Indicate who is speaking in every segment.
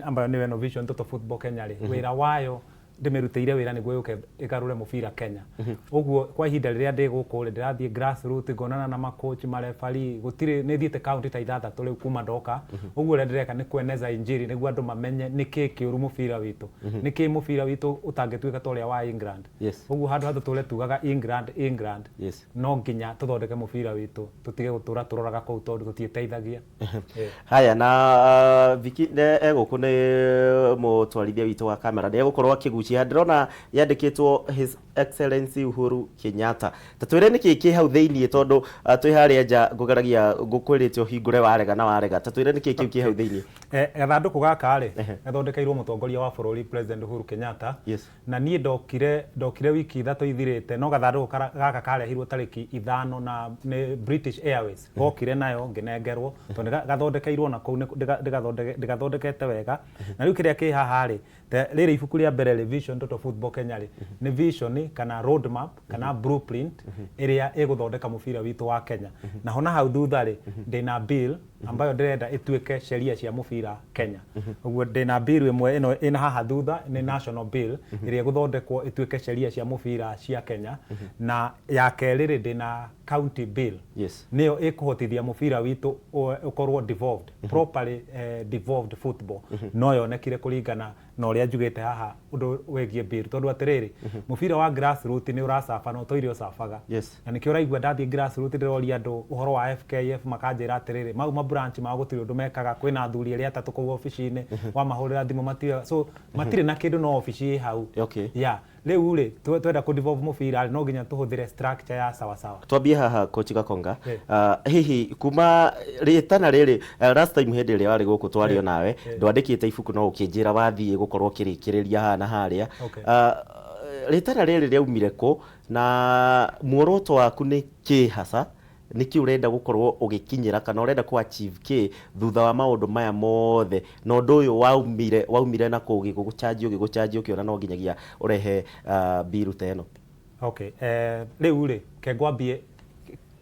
Speaker 1: Ambayo nĩyo ĩno Vision Total Football Kenya rĩ, wĩra wayo ndĩmĩrutĩire wĩra nĩguo yũke ĩgarũre mũbira Kenya. Ũguo kwa ihinda rĩrĩa ndĩ gũkũ rĩ, ndĩrathiĩ grassroot ngonana na macoach, mareferee, gũtirĩ, nĩ thiĩte county ta ithathatũ rĩu kuma ndoka. Ũguo ũrĩa ndĩreka nĩ kweneza injiri nĩguo andũ mamenye nĩkĩ kĩũru mũbira witũ, nĩkĩ mũbira witũ ũtangĩtuĩka ta ũrĩa wa England. Ũguo handũ ha tũtũre tugaga England, England, no nginya tũthondeke mũbira witũ, tũtige gũtũra tũroraga kũu tondũ tũtiĩteithagia.
Speaker 2: Haya na Viki egũkũ nĩ mũtwarithia witũ wa kamera, nĩ egũkorwo akĩgucia. Ndĩrona yandĩkĩtwo His Excellency Uhuru Kenyatta. Ta twĩre nĩkĩ kĩ hau thĩiniĩ, tondũ twĩ harĩa nja ngũgeragia ngũkwĩrĩte ũhingũre warega na warega. Ta twĩre nĩkĩ kĩu kĩ hau thĩiniĩ.
Speaker 1: Gathandũkũ gaka rĩ, gathondekeirwo mũtongoria wa bũrũri, President Uhuru Kenyatta. Na niĩ ndokire, ndokire wiki 3 ithirĩte, no gathandũkũ gaka karehirwo tarĩki 5 na nĩ British Airways. Gokire nayo ngĩnengerwo, tondũ nĩ gathondekeirwo na kũu, ndĩgathondekete wega. Na rĩu kĩrĩa kĩ haha rĩ, rĩrĩ ibuku rĩa mbere rĩ, Vision Total Football Kenya rĩ, nĩ vision kana road map kana blueprint ĩrĩa ĩgũthondeka mũbira witũ wa Kenya. Naho na hau thutha rĩ, ndĩna bill ambayo ndĩrenda ĩtuĩke sheria cia mũbira Kenya. Ũguo ndĩna bill ĩmwe ĩno ĩna haha thutha, nĩ national bill ĩrĩa ĩgũthondekwo ĩtuĩke sheria cia mũbira cia Kenya. Na ya kerĩ rĩ, ndĩna county bill. Nĩyo ĩkũhotithia mũbira witũ ũkorwo devolved, properly devolved football. No yonekire kũringana na ũrĩa njugĩte haha ũndũ wĩgiĩ bill, tondũ atĩrĩrĩ, mũbira wa grassroot nĩ ũracaba na ũtũire ũcabaga. Na nĩkĩo ũraigua ndathiĩ grassroot ndĩroria andũ ũhoro wa FKF, makanjĩra atĩrĩrĩ, mau ma branch mao gũtirĩ ũndũ mekaga, kwĩna athuri erĩ atatũ kũu obici-inĩ, wamahũrĩra thimũ matioyaga, so matirĩ na kĩndũ, no obici ĩ hau. Yeah. Rĩu rĩ, twenda kũ devolve mũbira rĩ, no nginya tũhũthĩre structure ya sawa sawa.
Speaker 2: Twambie haha, Coach Gakonga. Hihi kuma rĩtana rĩrĩ, last time hĩndĩ ĩrĩa warĩ gũkũ twario nawe, ndwandĩkĩte ibuku no ũkĩnjĩra wathiĩ gũkorwo ũkĩrĩkĩrĩria haha na harĩa. Rĩtana rĩrĩ rĩaumire kũ na muoroto waku nĩ kĩ hasa? Nĩkĩ ũrenda gũkorwo ũgĩkinyĩra kana ũrenda kũ achieve kĩ thutha wa maũndũ maya mothe, na ũndũ ũyũ waumire na kũ, ũgĩgũchanji ũgĩgũchanji ũkĩona no nginyagia ũrehe bill ta ĩno?
Speaker 1: Okay, rĩu rĩ, ke ngwambie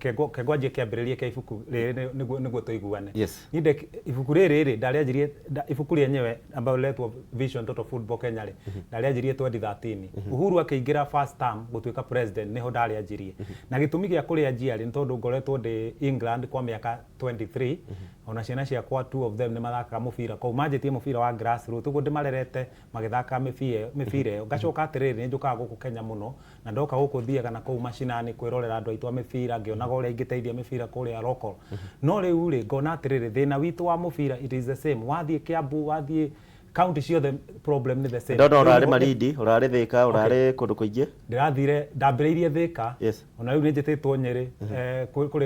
Speaker 1: ke ngwanjie kĩambĩrĩria kĩa ibuku rĩrĩ nĩguo tũiguane. Niĩ ibuku rĩrĩ rĩ, ndarĩanjirie, ibuku rĩenyewe ambayo rĩretwo Vision Total Football Kenya rĩ, ndarĩanjirie 2013. Uhuru akĩingĩra first term gũtuĩka president nĩho ndarĩanjirie. Na gĩtũmi gĩa kũrĩanjia rĩ, nĩ tondũ ngoretwo ndĩ England kwa mĩaka 23, ona ciana ciakwa, two of them, nĩ mathakaga mũbira kũu. Manjĩtie mũbira wa grassroots, ũguo ndĩmarerete magĩthakaga mĩbira ĩyo. Ngacoka atĩrĩrĩ, nĩ njũkaga gũkũ Kenya mũno, na ndoka gũkũ thiaga na kũu macinani kwĩrorera andũ aitũ a mĩbira, ngĩonaga ũrĩa ingĩteithia mĩbira kũrĩa local. No rĩu rĩ, ngona atĩrĩrĩ, thĩna witũ wa mũbira, it is the same. Wathiĩ Kiambu, wathiĩ county ciothe, problem nĩ the same.
Speaker 2: Ndona ũrarĩ Malindi, ũrarĩ Thĩka, ũrarĩ kũndũ kũingĩ.
Speaker 1: Ndĩrathire, ndambĩrĩirie Thĩka. Ona rĩu nĩ njĩtĩtwo Nyĩrĩ,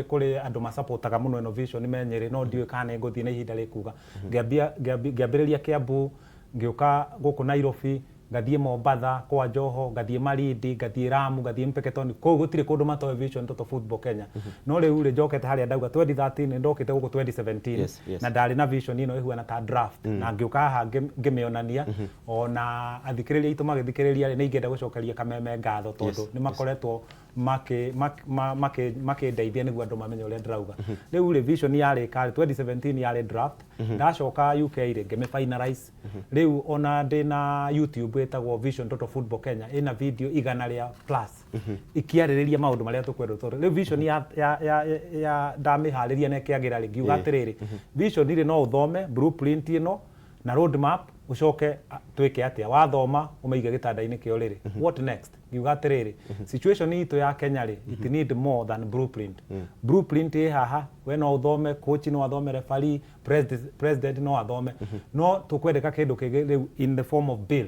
Speaker 1: kũrĩ andũ macapotaga mũno ĩno vision me Nyĩrĩ, no ndiũĩ kana nĩ ngũthiĩ na ihinda rĩkuga. Ngĩambĩrĩria Kiambu, ngĩũka gũkũ Nairobi, ngathiĩ Mombatha kwa Joho, ngathiĩ Malindi, ngathiĩ Lamu, ngathiĩ Mpeketoni. Kũu gũtirĩ kũndũ matoĩ Vision Total Football Kenya. No rĩu rĩ, njokete harĩa ndauga 2013, nĩ ndokĩte gũkũ 2017 na ndarĩ na vision ĩno ĩhuana ta draft, na ngĩũka haha ngĩmĩonania ona athikĩrĩria aitũ magĩthikĩrĩria rĩ, nĩ ingĩenda gũcokeria Kameme ngatho tondũ nĩ makoretwo makĩndeithia nĩguo andũ mamenye ũrĩa ndĩrauga. Rĩu rĩ, vision yarĩka rĩ, 2017 yarĩ draft. Ndacoka UK rĩ, ngĩmĩ finalize. Rĩu ona ndĩna YouTube ĩtagwo Vision Total Football Kenya, ĩna video 100 rĩa plus ikiarĩrĩria maũndũ marĩa tũkwenda tondũ rĩu vision ya ndamĩharĩria na ĩkĩagĩra rĩ, ngiuga atĩrĩrĩ, vision rĩ, no ũthome blueprint ĩno na road map, ũcoke twĩke atĩa? Wathoma ũmĩige gĩtanda-inĩ kĩa ũrĩrĩ, what next? Ngiuga atĩrĩrĩ, situation itũ ya Kenya rĩ, it need more than blueprint. Blueprint ĩ haha, we no ũthome, coach no athome, referee, president no athome, no tũkwendeka kĩndũ kĩngĩ rĩu in the form of bill.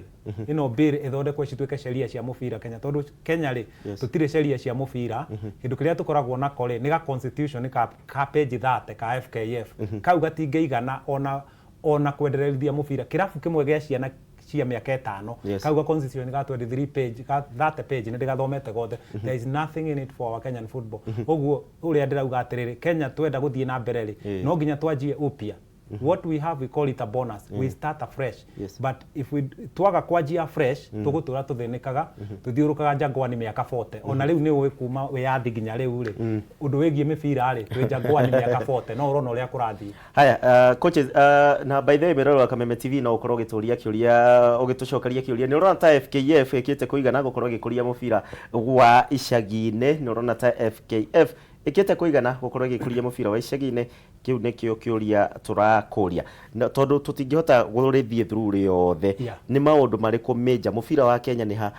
Speaker 1: Ĩno bill ĩthondekwo cituĩke sheria cia mũbira Kenya, tondũ Kenya rĩ, tũtirĩ sheria cia mũbira. Kĩndũ kĩrĩa tũkoragwo nako rĩ, nĩ ga constitution ka page 30 ka FKF. Kau gatingĩigana ona kwendererithia mũbira kĩrabu kĩmwe gĩa ciana cia mĩaka 5. Kau ga constitution ga 23 page, ka 30 page, nĩ ndĩgathomete gothe. There is nothing in it for our Kenyan football. Ũguo ũrĩa ndĩrauga atĩrĩrĩ, Kenya twenda gũthiĩ na mbere rĩ, no nginya twanjie upya. What we have, we call it a bonus. We start afresh. But if we twaga kwanjia fresh, tũgũtũra tũthĩnĩkaga, tũthiũrũkaga Jangwani mĩaka 40. Ona rĩu nĩ ũĩ kuma wĩyathi nginya rĩu rĩ, ũndũ wĩgiĩ mĩbira rĩ, twĩ Jangwani mĩaka 40, no ũrona ũrĩa kũrathiĩ.
Speaker 2: Haya, coaches, na by the way, mĩrori wa Kameme TV, no ũkorwo ũgĩtũria kĩũria, ũgĩtũcokeria kĩũria: nĩ ũrona ta FKF ĩkĩte kũigana gũkorwo ĩgĩkũria mũbira wa icagi-inĩ? Nĩ ũrona ta FKF ĩkĩte kũigana gũkorwo ĩgĩkũria mũbira wa icagi-inĩ? Kĩu nĩkĩo kĩũria tũrakũria. Na tondũ tũtingĩhota gũrĩthiĩ through rĩothe, nĩ maũndũ marĩkũ major mũbira wa Kenya nĩ ha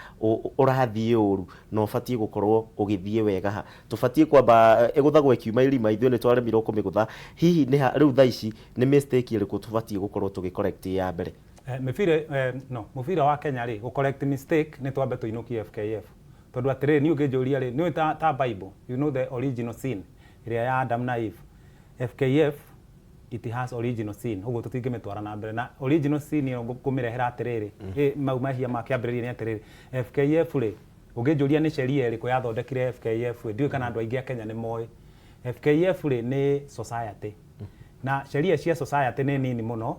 Speaker 2: ũrathiĩ ũru na ũbatiĩ gũkorwo ũgĩthiĩ wega? Ha tũbatiĩ kwamba ĩgũthagwo ĩkiuma irima? Ithuĩ nĩ twaremirwo kũmĩgũtha. Hihi nĩ ha rĩu thaa ici nĩ mistake ĩrĩkũ tũbatiĩ gũkorwo tũgĩ correct ya mbere?
Speaker 1: Mĩbira, no mũbira wa Kenya rĩ, gũ correct mistake nĩ twambe tũinũkie FKF, tondũ atĩrĩrĩ, niĩ ũngĩnjũria rĩ, nĩũĩ ta Bible, you know the original sin ĩrĩa ya Adam na Eve. FKF, it has original sin, ũguo tũtingĩmĩtwara na mbere na original sin ĩyo. Ngũmĩrehera atĩrĩrĩ, mau mahia ma kĩambĩrĩria nĩ atĩrĩrĩ, FKF rĩ, ũngĩnjũria nĩ sheria ĩrĩkũ yathondekire FKF rĩ, ndiũĩ kana andũ aingĩ a Kenya nĩ moĩ. FKF rĩ, nĩ society, na sheria cia society nĩ nini mũno,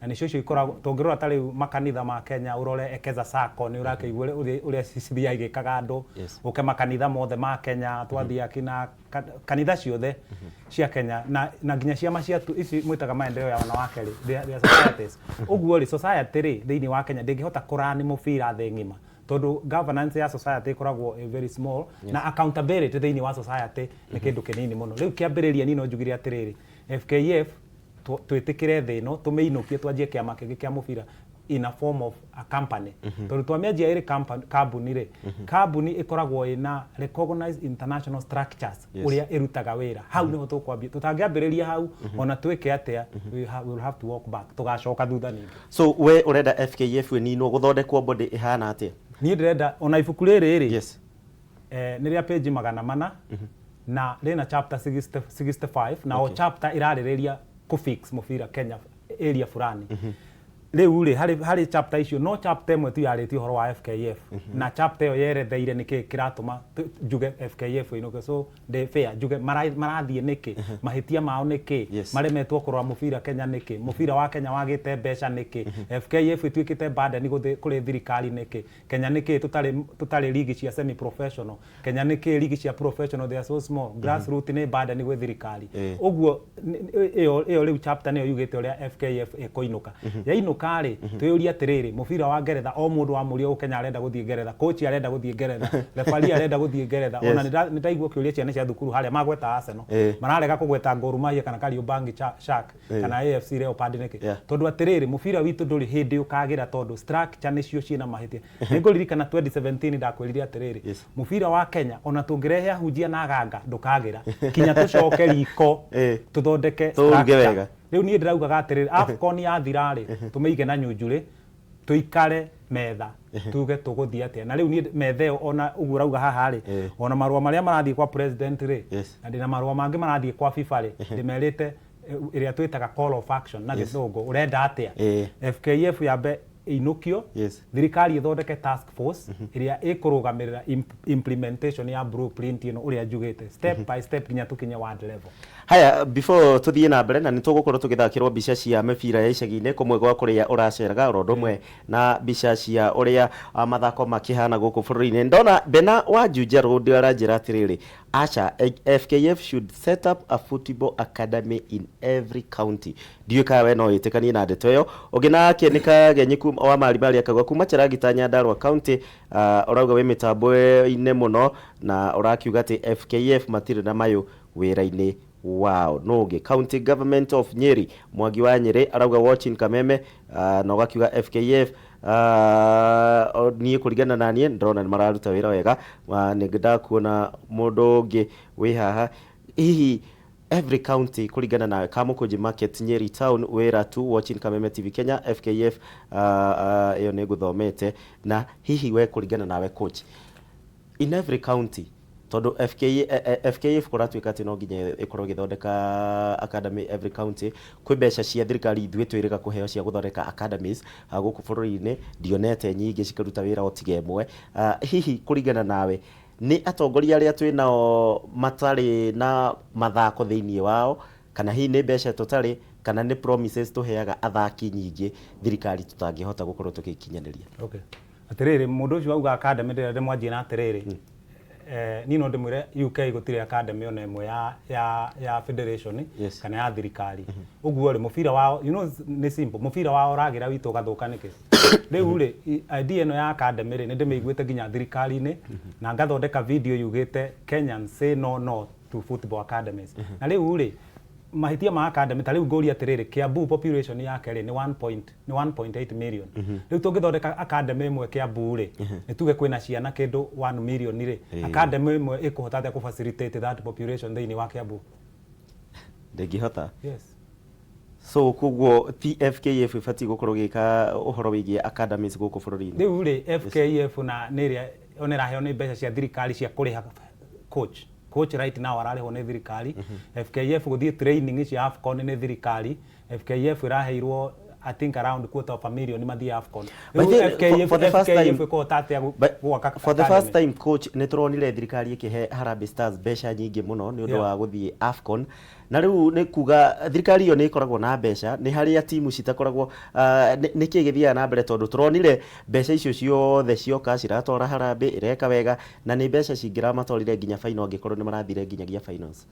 Speaker 1: na nĩcio icio ikoragwo. Tũngĩrora ta rĩu makanitha ma Kenya, ũrore Ekeza Sacco, nĩ ũrakĩigua ũrĩa cithiaga igĩkaga andũ. Ũke makanitha mothe ma Kenya, twathiĩ akina kanitha ciothe cia Kenya na nginya ciama cia ici mwĩtaga maendeleo ya wanawake rĩ, they are societies. Ũguo rĩ, society rĩ, thĩinĩ wa Kenya ndĩngĩhota kũrani mũbira thĩ ng'ima, tondũ governance ya society ĩkoragwo ĩ very small, na accountability thĩinĩ wa society nĩ kĩndũ kĩnini mũno. Rĩu kĩambĩrĩria niĩ no njugire atĩrĩrĩ, FKF twĩtĩkĩre thĩ ĩno, tũmĩinũkie, twanjie kĩama kĩngĩ kĩa mũbira in a form of a company, tondũ twamĩanjia ĩrĩ kambuni rĩ, kambuni ĩkoragwo ĩna recognized international structures ũrĩa ĩrutaga wĩra. Hau nĩho tũkwambia. Tũtangĩambĩrĩria hau, ona twĩke atĩa, we will have to walk back, tũgacoka thutha ningĩ.
Speaker 2: So we ũrenda FKF ĩninwo, gũthondekwo body ĩhana atĩa?
Speaker 1: Niĩ ndĩrenda ona ibuku rĩrĩ rĩ, nĩ rĩa page 400 na rĩna chapter 60, 65, na o chapter ĩrarĩrĩria kũ fix mũbira Kenya area fulani. Rĩu rĩ, harĩ chapter icio, no chapter ĩmwe tu yarĩtie ũhoro wa FKF, na chapter ĩyo yeretheire nĩkĩ kĩratũma njuge FKF ĩinũke. So ndĩ fair njuge marathiĩ nĩkĩ, mahĩtia mao nĩkĩ, maremetwo kũrora mũbira Kenya nĩkĩ, mũbira wa Kenya wagĩte mbeca nĩkĩ, FKF ĩtuĩkĩte burden kũrĩ thirikari nĩkĩ, Kenya nĩkĩ tũtarĩ ligi cia semi professional, Kenya nĩkĩ ligi cia professional they are so small, grassroot nĩ burden gwĩ thirikari. Ũguo ĩyo rĩu chapter nĩyo yugĩte ũrĩa FKF ĩkũinũka. Yainũka rĩ, twĩyũrie atĩrĩrĩ, mũbira wa Ngeretha, o mũndũ wa mũria Kenya arenda gũthiĩ Ngeretha, coach arenda gũthiĩ Ngeretha, referee arenda gũthiĩ Ngeretha. Ona nĩ ndaigua kĩũria ciana cia thukuru harĩa magweta Arsenal, mararega kũgweta Gor Mahia kana Kariobangi Shark kana AFC Leopard nĩkĩ? Tondũ atĩrĩrĩ, mũbira witũ ndũrĩ hĩndĩ ũkagĩra, tondũ structure nĩcio ciĩna mahĩtia. Nĩ ngũririkana 2017 ndakwĩrire atĩrĩrĩ, mũbira wa Kenya, ona tũngĩrehe ahunjia na aganga, ndũkagĩra kinya tũcoke riko, tũthondeke
Speaker 2: Tũũruge structure. Wega.
Speaker 1: Rĩu niĩ ndĩraugaga atĩrĩrĩ, AFCON yathira rĩ, tũmĩige na nyunjurĩ, tũikare metha, tuge tũgũthiĩ atĩa. Na rĩu niĩ metha ĩyo, ona ũguo ũrauga haha rĩ, ona marũa marĩa marathiĩ kwa president rĩ, na ndĩna marũa mangĩ marathiĩ kwa FIFA rĩ, ndĩmerĩte ĩrĩa twĩtaga call of action na gĩthũngũ, ũrenda atĩa? FKF yambe ĩinũkio, thirikari ĩthondeke task force ĩrĩa ĩkũrũgamĩrĩra implementation ya blueprint ĩno ũrĩa njugĩte, step by step nginya tũkinye ward level.
Speaker 2: Haya, before tuthiĩ na mbere, na nĩ tũgũkorwo tũgĩthakĩrwo mbica cia mĩbira ya icagi-inĩ kũmwe gwa kũrĩa ũraceraga, oro ũndũ ũmwe na mbica cia ũrĩa mathako makĩhana gũkũ bũrũri-inĩ. Ndona Bena wa Juja Road aranjĩra atĩrĩrĩ, aca, FKF should set up a football academy in every county. Ndiũĩ kana we no wĩtĩkanie na ndeto ĩyo. Ũngĩ nake nĩ Kagenyi wa Marimari, akauga kuma Cherangita, Nyandarua County, ũrauga wĩ mĩtambo-inĩ mũno na ũrakiuga atĩ FKF matirĩ na mayũ wĩra-inĩ wao. No ũngĩ, County Government of Nyeri, Mwangi wa Nyeri, arauga watching Kameme, na ũgakiuga FKF, niĩ kũringana na niĩ ndĩrona nĩ mararuta wĩra wega. Nĩ ndakuona mũndũ ũngĩ wĩ haha. Hihi every county kũringana na Kamukunji Market, Nyeri Town, wĩra tu, watching Kameme TV Kenya, FKF, ĩyo nĩ ngũthomete. Na hihi we kũringana nawe, coach, in every county, tondũ FKF kũratuĩka atĩ no nginya ĩkorwo ĩgĩthondeka academy every county, kwĩ mbeca cia thirikari ithuĩ twĩrĩga kũheo cia gũthondeka academies gũkũ bũrũri-inĩ, ndionete nyingĩ cikĩruta wĩra o tiga ĩmwe. Hihi kũringana nawe, nĩ atongoria arĩa twĩ nao matarĩ na mathako thĩinĩ wao, kana hihi nĩ mbeca tũtarĩ, Kana nĩ promises tũheaga athaki nyingĩ thirikari tũtangĩhota gũkorwo tũgĩkinyanĩria?
Speaker 1: Okay. Atĩrĩrĩ, mũndũ ũcio wauga academy, ndĩrenda ndĩmwanjie na atĩrĩrĩ, niĩ no ndĩmwĩre UK gũtirĩ academy ona ĩmwe ya federation kana ya thirikari. Ũguo rĩ, mũbira wao, nĩ simple, mũbira wao ũragĩra witũ ũgathũka nĩkĩ? Rĩu rĩ, idea ĩno ya academy rĩ, nĩ ndĩmĩiguĩte nginya thirikari-inĩ na ngathondeka video yugĩte "Kenyans say no, no to football academies". Na rĩu rĩ, mahĩtia ma academy, ta rĩu ngũria atĩrĩrĩ, Kiambu population yake rĩ nĩ 1 point, nĩ 1.8 million. Rĩu tũngĩthondeka academy ĩmwe Kiambu rĩ, nĩ tuge kwĩna ciana kĩndũ 1 million rĩ, academy ĩmwe ĩkũhota atĩa kũ facilitate that population thĩinĩ wa Kiambu?
Speaker 2: Ndĩngĩhota.
Speaker 1: Yes.
Speaker 2: So koguo ti FKF ĩbatiĩ gũkorwo gĩka ũhoro wĩgiĩ academies gũkũ bũrũri-inĩ?
Speaker 1: Rĩu rĩ, FKF na nĩ ĩrĩa ona ĩraheo nĩ mbeca cia thirikari cia kũrĩha coach. Coach right now ararĩhwo nĩ thirikari. FKF gũthiĩ training cia AFCON nĩ thirikari. FKF ĩraheirwo, I think, around quarter of a million mathiĩ AFCON.
Speaker 2: By
Speaker 1: Rĩu
Speaker 2: the for the first
Speaker 1: FKF
Speaker 2: time
Speaker 1: ĩkũhota atĩa gwaka
Speaker 2: for the first
Speaker 1: academy?
Speaker 2: time, coach, nĩ tũronire thirikari ĩkĩhe Harambee Stars mbeca nyingĩ mũno nĩ ũndũ wa gũthiĩ AFCON. Na rĩu nĩ kuga thirikari ĩyo nĩ ĩkoragwo na mbeca, nĩ harĩa timu citakoragwo. Nĩ kĩĩ gĩthiaga na mbere? Tondũ tũronire mbeca icio ciothe cioka ciratwara Harambee ĩreka wega, na nĩ mbeca cingĩramatwarire nginya final angĩkorwo nĩ marathire nginyagia finals.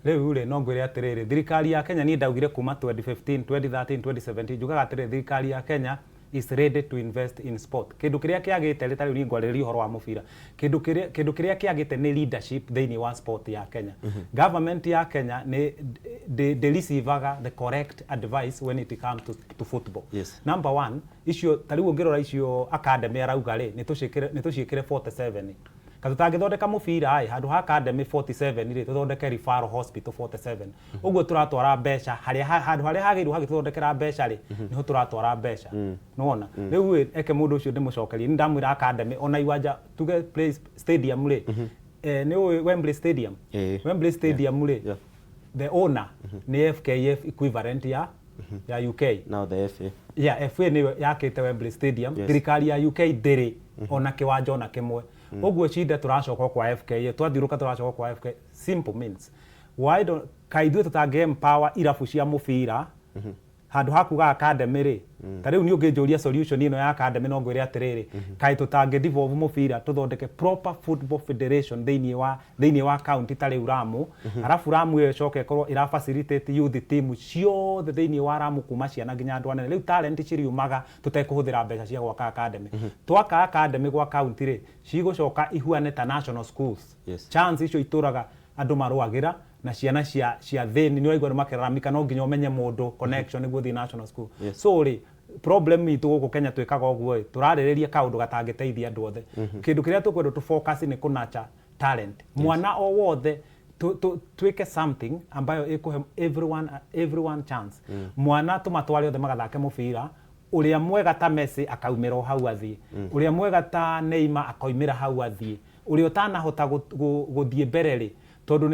Speaker 1: Rĩu rĩ, no ngwĩre atĩrĩrĩ, thirikari ya Kenya, niĩ ndaugire kuma 2015, 2013, 2017, njugaga atĩrĩrĩ, thirikari ya Kenya is ready to invest in sport. Kĩndũ kĩrĩa kĩagĩte rĩ, ta rĩu niĩ ngwarĩrĩria ũhoro wa mũbira, kĩndũ kĩrĩa kĩagĩte nĩ leadership thĩinĩ wa sport ya Kenya. Government ya Kenya nĩ ndĩ receivaga the correct advice when it comes to football. Number one, icio ta rĩu ũngĩrora icio academy arauga rĩ, nĩ tũciĩkĩre 47. Ka tũtangĩthondeka mũbira ĩ, handũ ha academy 47 rĩ, tũthondeke referral hospital 47. Ũguo tũratwara mbeca harĩa handũ harĩa hagĩrĩirwo hagĩtũthondekera mbeca rĩ, nĩho tũratwara mbeca. Nĩwona rĩu ĩ, eke mũndũ ũcio ndĩmũcokerie, nĩ ndamwĩra academy ona iwanja, tuge play stadium rĩ, nĩ ũĩ Wembley Stadium? Wembley Stadium rĩ, the owner nĩ FKF equivalent ya UK.
Speaker 2: Now the FA.
Speaker 1: Yeah, FA nĩyo yakĩte Wembley Stadium. Thirikari ya UK ndĩrĩ ona kĩwanja ona kĩmwe. Ũguo cinda tũracoka kwa FKF, twathiũrũka tũracoka kwa FKF. Simple means, why don't kaĩ ithuĩ tũtangĩ empower irabu cia mũbira handũ ha kuga academy rĩ? Ta rĩu niĩ ũngĩnjũria solution ĩno ya academy, no ngwĩre atĩrĩrĩ, kaĩ tũtangĩ devolve mũbira, tũthondeke proper football federation thĩinĩ wa county, ta rĩu Ramu, arabu Ramu ĩyo ĩcoke ĩkorwo ĩra facilitate youth team ciothe thĩinĩ wa Ramu, kuma ciana nginya andũ anene. Rĩu talent ciriumaga tũtekũhũthĩra mbeca cia gwaka academy. Twaka academy gwa county rĩ, cigũcoka ihuane ta national schools. Chance icio itũraga andũ marũagĩra na ciana cia thĩni, nĩ ũraigua nĩ makĩraramika no nginya ũmenye mũndũ connection nĩguo ũthiĩ national school. So rĩ, problem itũ gũkũ Kenya, twĩkaga ũguo ĩ, tũrarĩrĩria kaũndũ gatangĩteithia andũ othe. Kĩndũ kĩrĩa tũkwenda tũ focus nĩ kũnacha talent, mwana o wothe twĩke something ambayo ĩkũhe everyone chance. Mwana tũmatware othe magathake mũbira, ũrĩa mwega ta Messi akaumĩra o hau athiĩ, ũrĩa mwega ta Neymar akaumĩra hau athiĩ, ũrĩa ũtanahota gũthiĩ mbere rĩ, tondũ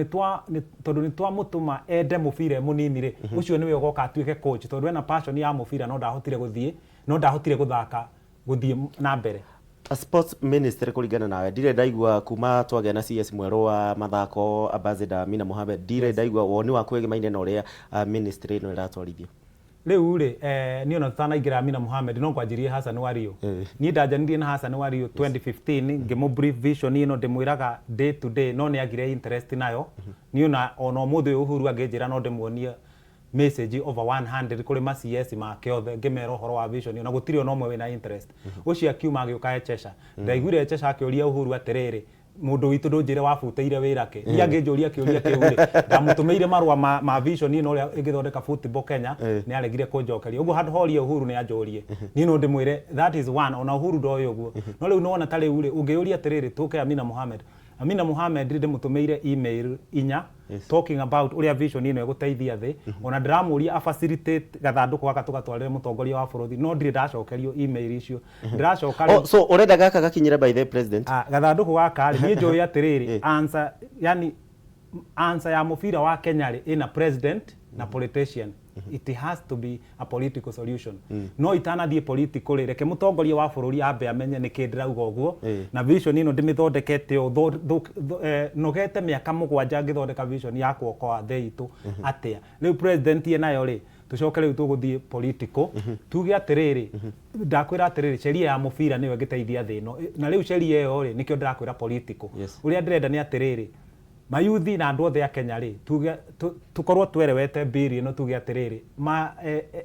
Speaker 1: nĩ twamũtũma ende mũbira e mũnini rĩ, ũcio nĩwe ũgoka atuĩke coach, tondũ ena passion ya mũbira no ndahotire gũthiĩ, no ndahotire gũthaka gũthiĩ na mbere.
Speaker 2: A sports ministry, kũringana nawe, ndirĩ ndaigua kuma twagĩa na CS mwerũ wa mathako, Ambassador Amina Mohamed, ndirĩ ndaigua woni waku wĩgĩmaine na ũrĩa ministry ĩno ĩratwarithio.
Speaker 1: Rĩu rĩ, niĩ ona tũtanaingĩra Amina Mohamed, no ngwanjirie Hassan Wario. Niĩ ndanjanirie na Hassan Wario 2015, ngĩmũ brief vision ĩno ndĩmwĩraga day to day, no nĩ agire interest nayo. Niĩ ona ũmũthĩ ũyũ Uhuru angĩnjĩra, no ndĩmuonie message over 100 kũrĩ ma CS make othe, ngĩmera ũhoro wa vision ĩyo, na gũtirĩ ona ũmwe wĩna interest. Ũcio akiuma agĩũka Echesha. Ndaiguire Echesha akĩũria Uhuru atĩrĩrĩ, "Mũndũ witũ, ndũnjĩre wabutĩire wĩra kĩ?" Niĩ angĩnjũria kĩũria kĩu rĩ, ndamũtũmĩire marũa ma vision ĩno ũrĩa ĩngĩthondeka football Kenya, nĩ aregire kũnjokeria. Ũguo handũ horie Uhuru nĩ anjũrie, niĩ no ndĩmwĩre that is one. Ona Uhuru ndoĩ ũguo. No rĩu nĩwona ta rĩu rĩ, ũngĩũria atĩrĩrĩ, tũke Amina Mohamed. Amina Mohamed rĩ, ndĩmũtũmĩire email inya talking about ũrĩa vision ĩno ĩgũteithia thĩ. Ona ndĩramũria a facilitate gathandũkũ gaka tũgatwarĩre mũtongoria wa bũrũri, no ndirĩ ndacokerio email icio. Ndĩracoka rĩu
Speaker 2: Oh, so ũrenda gaka gakinyĩre by the president?
Speaker 1: Ah, gathandũkũ gaka rĩ, niĩ njũĩ atĩrĩrĩ, answer, yani answer ya mũbira wa Kenya rĩ, ĩna president na politician. It has to be a political solution. No itanathiĩ political rĩ, reke mũtongoria wa bũrũri ambe amenye nĩkĩ ndĩrauga ũguo. Na vision ĩno ndĩmĩthondekete ũũ, nogete mĩaka 7 ngĩthondeka vision ya kuokoa thĩ itũ atĩa. Rĩu president ye nayo rĩ, Tũcoke rĩu tũgũthiĩ political, tuge atĩrĩrĩ, ndakwĩra atĩrĩrĩ, sheria ya mũbira nĩyo ĩngĩteithia thĩ ĩno. Na rĩu sheria ĩyo rĩ, nĩkĩo ndĩrakwĩra political. Ũrĩa ndĩrenda nĩ atĩrĩrĩ, mayuthi na andũ othe a Kenya rĩ, tuge tũkorwo twerewete bill ĩno, tuge atĩrĩrĩ, ma,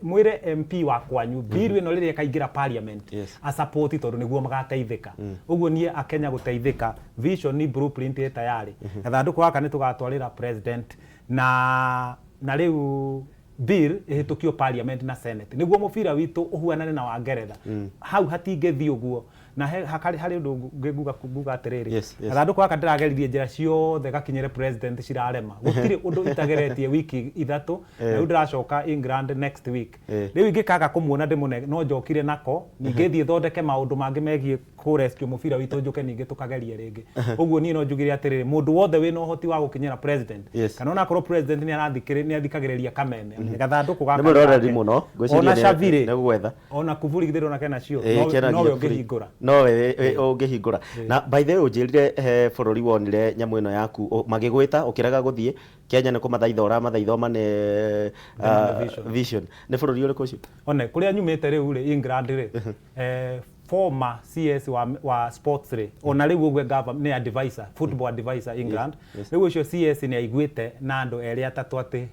Speaker 1: mwĩre MP wa kwanyu bill ĩno rĩrĩa ĩkaingĩra parliament, a support, tondũ nĩguo magateithĩka. Ũguo niĩ akenya gũteithĩka, vision blueprint ĩ tayari. Gathandũkũ gaka nĩ tũgatwarĩra president na rĩu bill ĩhĩtũkio parliament na senate, nĩguo mũbira witũ ũhuanane na wa Ngeretha. Hau hatingĩthiĩ ũguo na hakarĩ harĩ ũndũ ũngĩ nguga atĩrĩrĩ, gathandũkũ gaka ndĩrageririe njĩra ciothe gakinyĩre president, cirarema. Gũtirĩ ũndũ itageretie wiki 3, na rĩu ndĩracoka England next week. Rĩu ingĩkaga kũmuona ndĩmũne, no njokire nako ningĩ thiĩ thondeke maũndũ mangĩ megiĩ kũ rescue mũbira witũ, njũke ningĩ tũkagerie rĩngĩ. Ũguo niĩ no njugire atĩrĩrĩ, mũndũ wothe wĩna ũhoti wa gũkinyĩra president, kana onakorwo president nĩ athikagĩrĩria kameme, gathandũkũ gaka
Speaker 2: Nĩ mwĩroreri gake. mũno, ngwĩciria.
Speaker 1: Ona Xavi rĩ, Nĩ gũgwetha. Ona kuburi githĩ ndona kena cio?
Speaker 2: Kena
Speaker 1: nowe nginya kuburi. Ũngĩhingũra.
Speaker 2: Nowe ũngĩhingũra. Na by the way, ũnjĩrire he bũrũri wonire nyamũ ĩno yaku magĩgwĩta ũkĩrega gũthiĩ Kenya, nĩ kũmathaitha ũramathaitha ũmane
Speaker 1: Vision.
Speaker 2: Vision. Nĩ bũrũri ũrĩkũ ũcio?
Speaker 1: One kũrĩa nyumĩte rĩu rĩ, England rĩ, former CS wa sports rĩ, ona rĩu ũguo nĩ advisor, football advisor England. Rĩu ũcio CS nĩ aiguĩte na andũ erĩ atatũ atĩ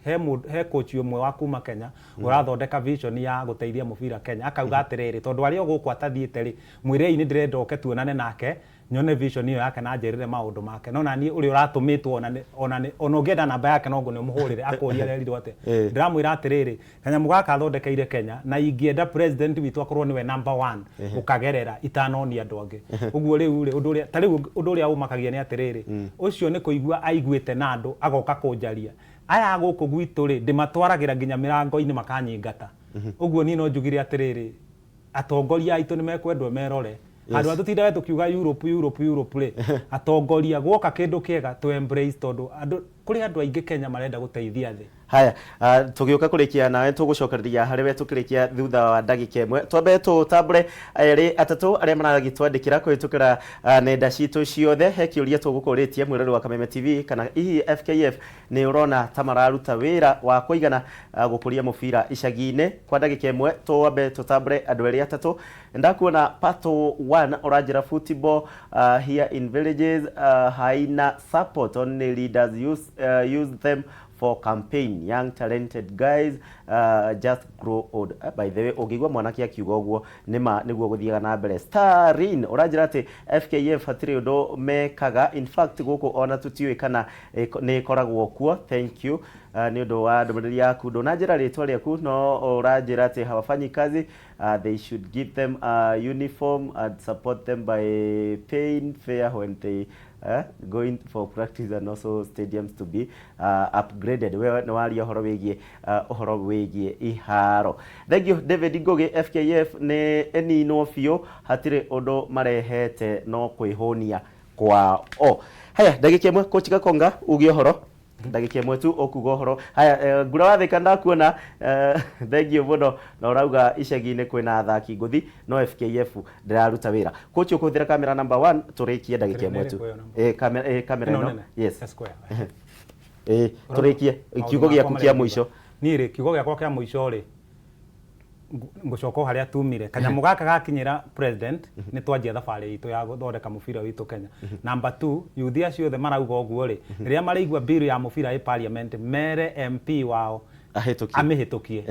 Speaker 1: he coach ũmwe wa kuma Kenya ũrathondeka vision ya gũteithia mũbira Kenya. Akauga atĩrĩrĩ, tondũ arĩ o gũkũ atathiĩte rĩ, mwĩrei nĩ ndĩrenda oke tuonane nake, nyone vision ĩyo yake na njĩrĩre maũndũ make. No naniĩ ũrĩa ũratũmĩtwo, ona ũngĩenda namba yake no ngũne ũmũhũrĩre akũrie arerirwo atĩa. Ndĩramwĩra atĩrĩrĩ, kanyamũ gaka athondekeire Kenya, na ingĩenda president witũ akorwo nĩwe number one ũkagerera itanonia andũ angĩ. Ũguo rĩu rĩ, ũndũ ũrĩa ta rĩu ũndũ ũrĩa ũmakagia nĩ atĩrĩrĩ, ũcio nĩ kũigua aiguĩte na andũ agoka kũnjaria. Aya a gũkũ gwitũ rĩ, ndĩmatwaragĩra nginya mĩrango-inĩ makanyingata. Ũguo niĩ no njugire atĩrĩrĩ, atongoria aitũ nĩ mekwendwo merore handũ ha tũtindaga tũkiuga Europe, Europe, Europe rĩ. Atongoria, gwoka kĩndũ kĩega to embrace, tondũ andũ, kũrĩ andũ aingĩ Kenya marenda gũteithia thĩ.
Speaker 2: Haya, tũgĩũka kũrĩkia nawe, tũgũcokereria harĩ we tũkĩrĩkia thutha wa ndagĩka 1. Twambe tũtambũre erĩ atatũ arĩa maragĩtwandĩkĩra kũhĩtũkĩra nenda citũ ciothe. He kĩũria tũgũkũrĩtie, mwĩrori wa Kameme TV, kana hihi FKF nĩ ũrona ta mararuta wĩra wa kũigana gũkũria mũbira icagi-inĩ? Kwa ndagĩka 1 twambe tũtambũre andũ erĩ atatũ. Ndakuona Pato 1 ũranjĩra football here in villages haina support, only leaders use them for campaign. Young talented guys just grow old. By the way, ũngĩigua mwanake akiuga ũguo, nĩma nĩguo gũthiaga na mbere. Starin ũranjĩra atĩ FKF hatirĩ ũndũ mekaga, in fact gũkũ ona tũtiũĩ kana nĩ ĩkoragwo kuo. Thank you nĩ ũndũ wa ndũmĩrĩri yaku. Ndũnanjĩra rĩtwa rĩaku, no ũranjĩra atĩ hawafanyi kazi. They should give them a uniform and support them by paying fair when they going for practice and also stadiums to be upgraded. We nĩ waria ũhoro wĩgiĩ iharo. Thank you. David Ngugi, FKF nĩ ĩninwo biũ, hatirĩ ũndũ marehete no kwĩhũnia kwao. Haya, ndagĩka 1, coach Gakonga, uge ũhoro ndagĩka 1 tu ũkuga ũhoro. Haya, ngura wathĩka, ndakuona, thank you mũno. Na ũrauga icagi-inĩ kwĩna athaki ngũthi no FKF ndĩraruta wĩra. Coach, ũkũhũthĩra kamera number 1, tũrĩkie ndagĩka 1 tu.
Speaker 1: Ĩrĩkũ ĩyo number?
Speaker 2: Kamera
Speaker 1: Ĩno
Speaker 2: ĩno.
Speaker 1: nene?
Speaker 2: Yes.
Speaker 1: Square.
Speaker 2: Tũrĩkie kiugo gĩaku kĩa mũico.
Speaker 1: Niĩ rĩ, kiugo gĩakwa kĩa mũico rĩ, ngũcoka o harĩa tumire. Kanyamũ gaka gakinyĩra president, nĩ twanjia thabarĩ itũ ya gũthondeka mũbira witũ Kenya. Number 2, yuthi acio othe marauga ũguo rĩ, rĩrĩa marĩigua bill ya mũbira ĩ parliament, mere MP wao
Speaker 2: ahĩtũkie,
Speaker 1: amĩhĩtũkie,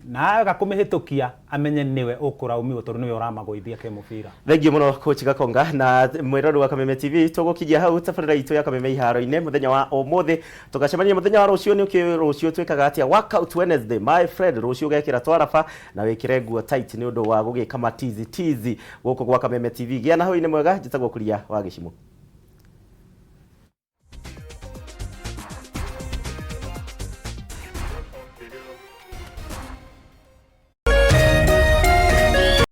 Speaker 1: na aga kũmĩhĩtũkia amenye nĩwe ũkũraumiwo, tondũ nĩwe ũramagũithia kĩmũbira.
Speaker 2: Thank you mũno, coach Gakonga. Na mwĩrori wa Kameme TV, tũgũkinyia hau tabarĩra itũ ya Kameme iharo-inĩ mũthenya wa ũmũthĩ. Tũgacemania mũthenya wa rũciũ. Nĩ ũkĩ rũciũ twĩkaga atĩa? Workout Wednesday, my friend. Rũciũ ũgekĩra twaraba na wĩkĩre nguo tight nĩ ũndũ wa gũgĩka matizi tizi gũkũ gwa Kameme TV. Gĩa na hwaĩ-inĩ mwega. Njĩtagwo Kuria wa Gĩcimũ.